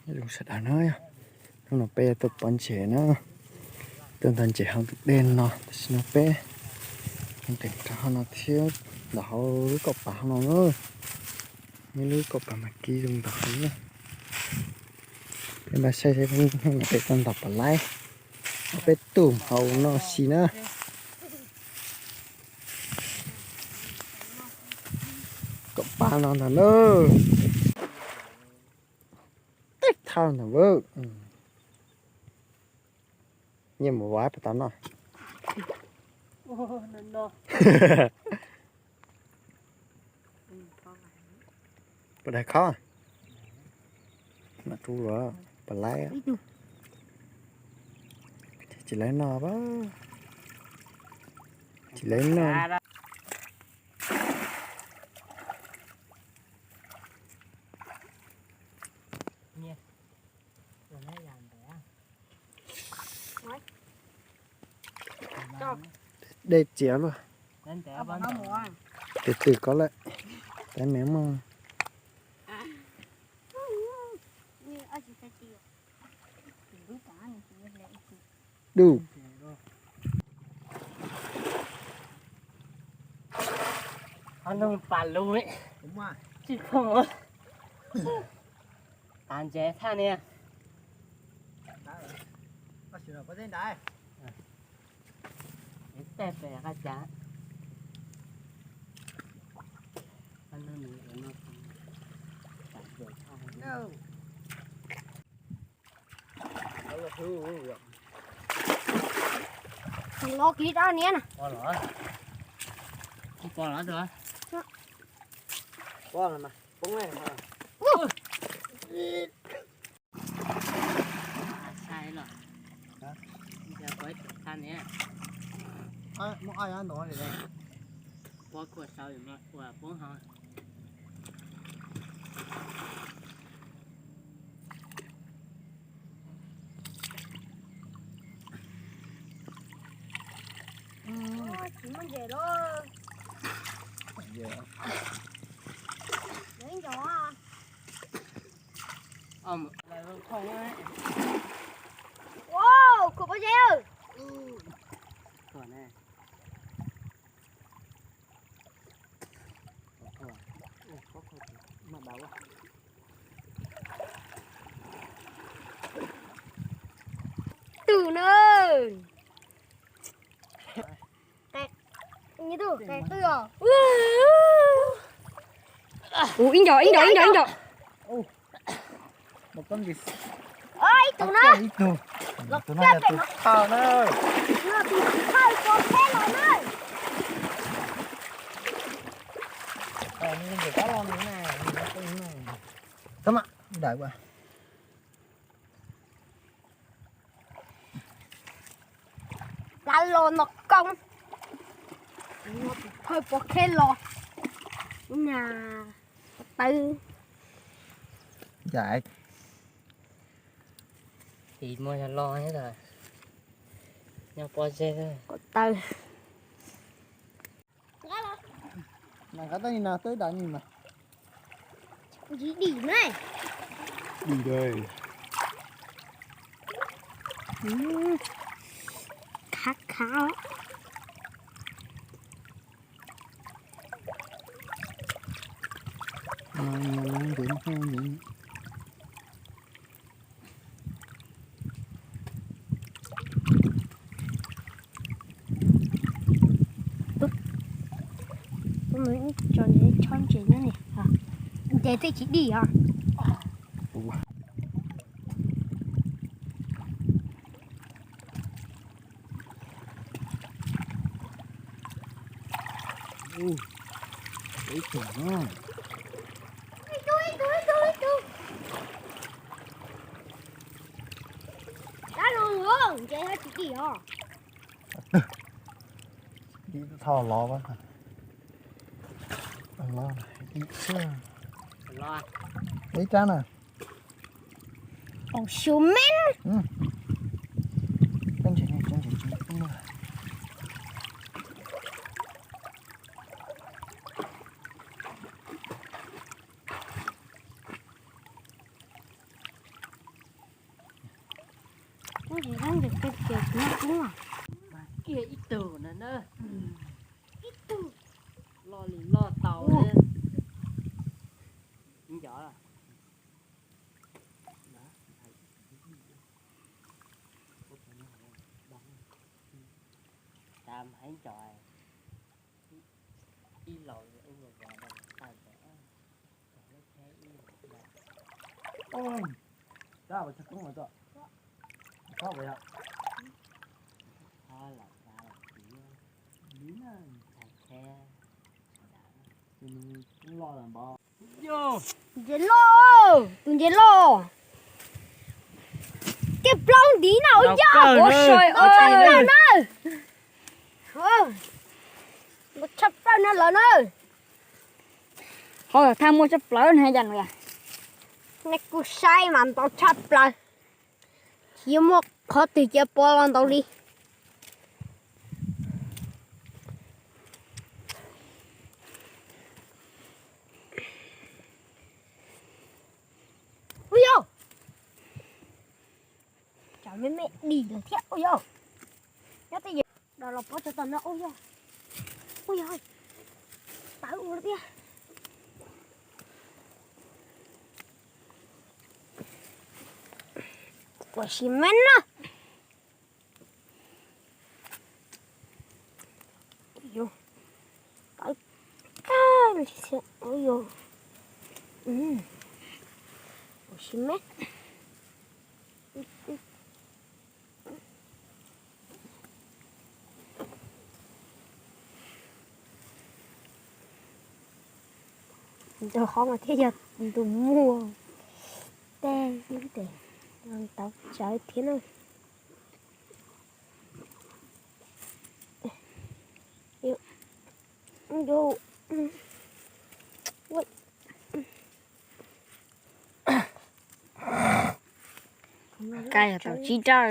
Zoo sawv daws na, hnub no peb tuaj pov ntses na, tuaj ntog ntses hauv tus dej no, tam sim no peb nqes rau hauv no thiab, ntawm hauv lub kauj pas hauv no na, ib lub kauj pas mas kiv zoo ntawd na. Peb npaj saib seb hnub no peb tuaj ntog puas laib, peb tuaj hauv no si na. Kauj pas no ntag na. Tej thawj ntawd, nyiaj mus vav puas tau noj? Puas daig khob? Mam rub los puas laib. Tsis laib noj, tsis laib noj. Dej txias luaj. Tus twg ko lawm, tab mev mog. Duj. Qhov no pas lus, tsis pom. Tav ntses thaj ni. Tej pem qab cas. Los kiv rau niab na. Pom los, pom los. Sai los. Ua kua sau ua poob hauv. Tsis muaj ntses lawm. Lawv ib nco. Wow, khuam pob zeb. Twm na. Ub, ib nco, ib nco, ib nco, ib nco. Ib tug na. Tus no yog tus thawj na. Tus thawj pov kheb los na. Tab mam daim ua. Plab los no koob. Tus thawj pov kheb los. Nyab tawb. Ib muag yog los thiab, nyob pob zeb ko taw. Nqaij tab ni no twb dav ni mas. Dim na. Dim. Khav khav. Tso ntses, tso ntses nyob ni. Ntses twb tsis dim os. Ib tug, ib tug, ib tug, ib tug. Dab los ntses tsis dim os. Ib txho lov, ib rab na. Kaum xyu mev. Tsob ntses, tsob ntses. Kiag ib tug na na. Ib tug. Loj li loj tau. Nco. Tam haiv nco. Ib laus ua vos da tawm. Ntses loj, tus ntses loj. Kiag plaub ntiv na, ua yog ua saw na. Ntau tshaj plaws na lawm na. Qhov thaj muaj tshaj plaws na yom. Nej kuj saib mas ntau tshaj plaws. Tsis yuav muaj qhov twg cia pov los ntau li. Ua yog, tsam me me dim lawm thiab. Ua yog, nyob tej yam dos los pov tseg tom no. Ua yog, ua yog, tawv ua tiag. Ua si me na. Ua si me. Tus qhov mas thiaj yog tus muaj tej tes tau tsawv thiab na. Kab yog tau tsib rab.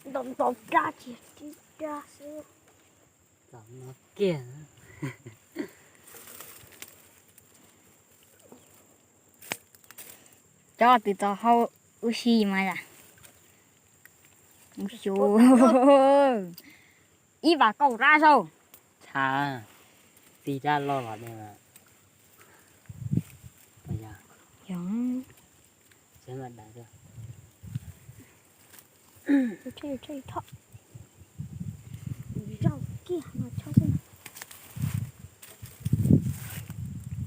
Ntau ntau rab, tsib rab xwb. Cov twg tau hau ua si mas yom. Ib vas kaum rab saud. Txhab, txi rab loj los ne. Yog.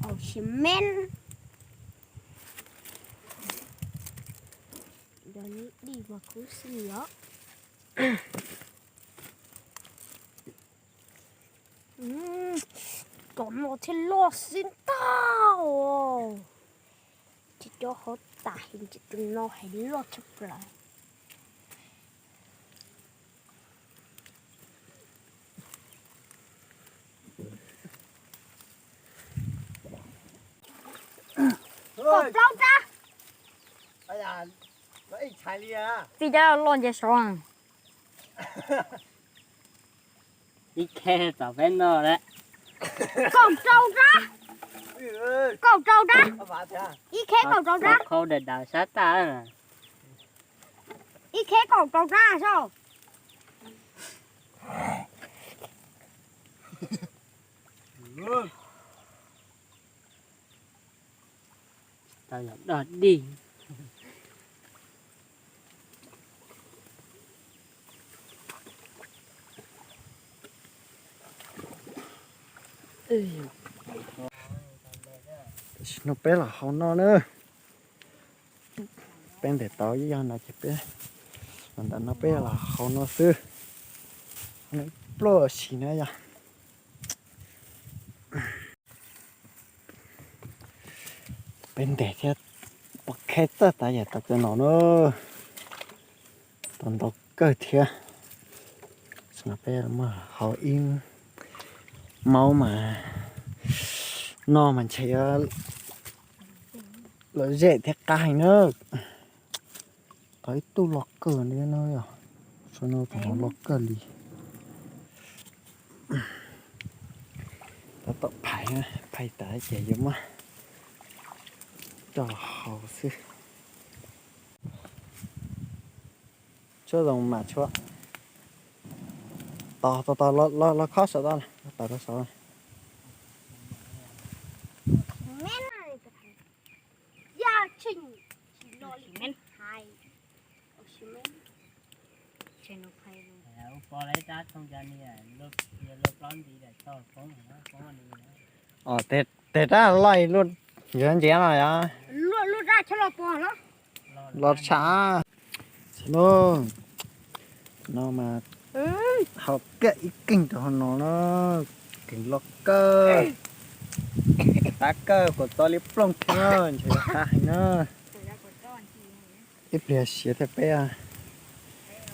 Au xi men. Cov no dim mas khuv xim os. Cov no thiaj loj xwb ntag. Ces cov hauv tas heev, ces tus no heev loj tshaj plaws. Kaum plaub rab. Txij cov loj nce saud. Ib kheb txog peb noj lawm. Kaum rau rab. Kaum rau rab. Ib kheb kaum rau rab. Qhau daws daws sab tag. Ib kheb kaum rau rab saud. Tau yog dog dig. Tam sim no peb los hau no na. Peb ntes tau ib yog no ces peb, ntawm no peb los hau no xwb. Pluaj si na yog. Peb ntes thiab, pom kheb txawj tas yam tas cov no na. Tau ntau kawg thiab. Tam sim no peb muab hau ib maub mas noj mas ntshe yuav lom zem thiab qab heev na. Tau ib tug loj kawg li na yog, sab no tus no loj kawg li. Tab tom phais, phais tas ces yuav muab coj los hau xwb. Tuaj zoo mas tshuav. Tos tos tos los khob saum tod, tawm rau saud. Teg rab loj luj, yog ntsia no yog los tshaj. No mas haus kiag ib keeg rau hauv no na, keeg loj kawg, qab kawg, kuv txob li plooj kiag na, ntshe qab heev na. Ib pliag siav thiaj peb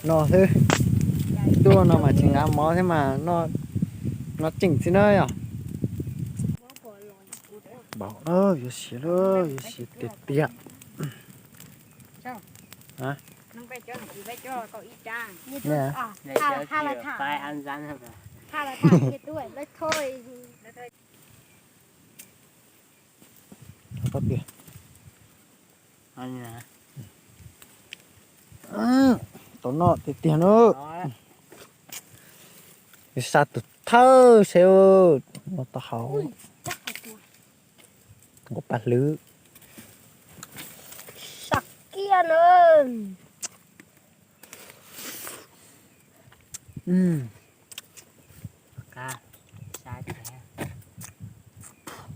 no xwb. Tuaj no mas tsis nqa mov thiab mas noj tseem xwb na yom. Npaum no yuav siav lawm, yuav siav tiag tiag. Tau noj tiag tiag na. Xa tus thawj seb no tau haus. Nkaus paj hlwb. Sas kiag na.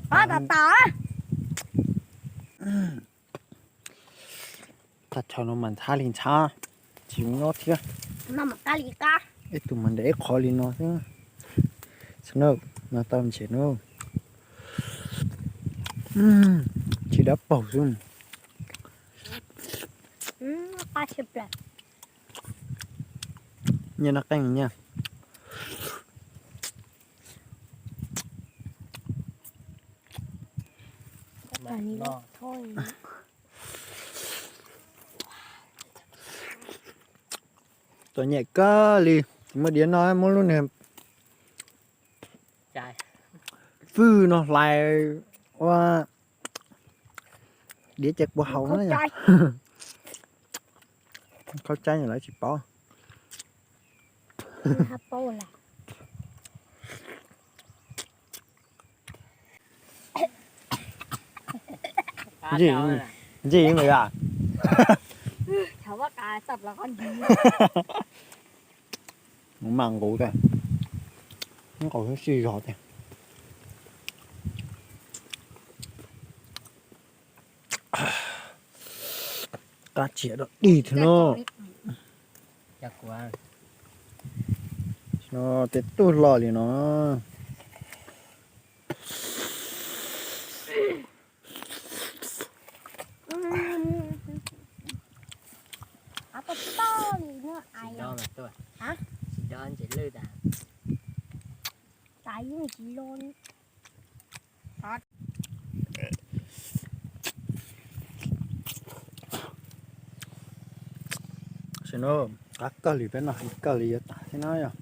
Qab tas tas. Tag chaw no mas ntxhab li ntxhab, tsis nyob thiab. Ib tug mas ntev ib qho li no xwb. Snow, no tau ntses na. Tsis dab paug xwb. Nyiaj noj qeej nyiaj. Txom nyem kawg li, tsis muaj diav noj, muab lub niag fwj no hlais ua diav ces kuv haus na. Khaub caib lawv tsis paub. Ntsij mas yom. Mus mam nqus tas, nqus sib zog tiag. Qab tsia dog dig thiab no. No tej tug hlo li no. Tam no qab kawg li, peb noj heev kawg li yuav tag thiab no yog.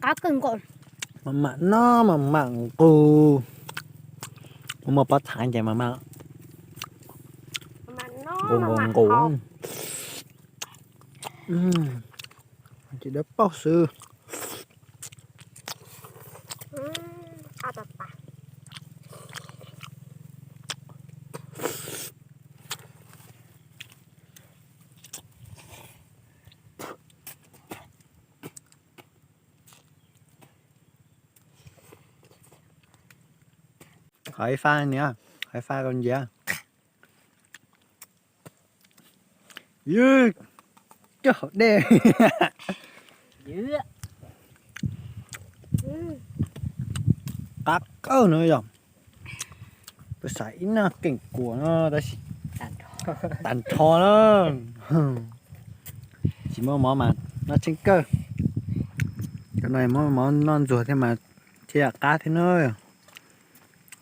Qab kawg nkaus. Mam mam noj mam mam nqus. Muaj pob txha ces mam mam nqus nqus nqus. Ces dawb paug xwb. Qhov ib fab niam, qhov ib fab koj nce. Coj hauv dej. Qab kawg no yog. Peb xav ib naj keem kuas no tab sis tag nrho na. Tsis muaj mov mas noj tsheej kawg. Cov no muaj mov noj ntxuag thiab mas thiaj qab thiab na.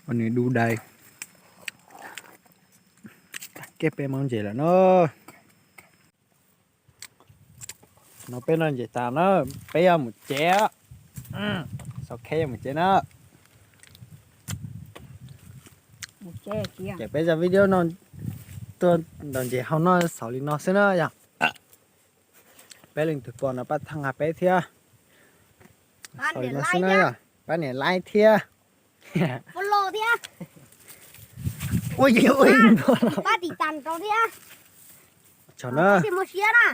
Ua nws du dais. Tag kiag peb hmoob ntses lawm na. No peb noj ntses tas na, peb yuav mus tsev. Xav kheb yuav mus tsev na. Ces peb zaj video no tuaj ntaus ntses hauv no xaus li no xwb na yom. Peb leej twg pom no pab txhawb nqa peb thiab. Xaus li no xwb na yom, pab nias like thiab. Ua, ua, pab tiv tas rau thiab. Tsaug na. Muaj siab na.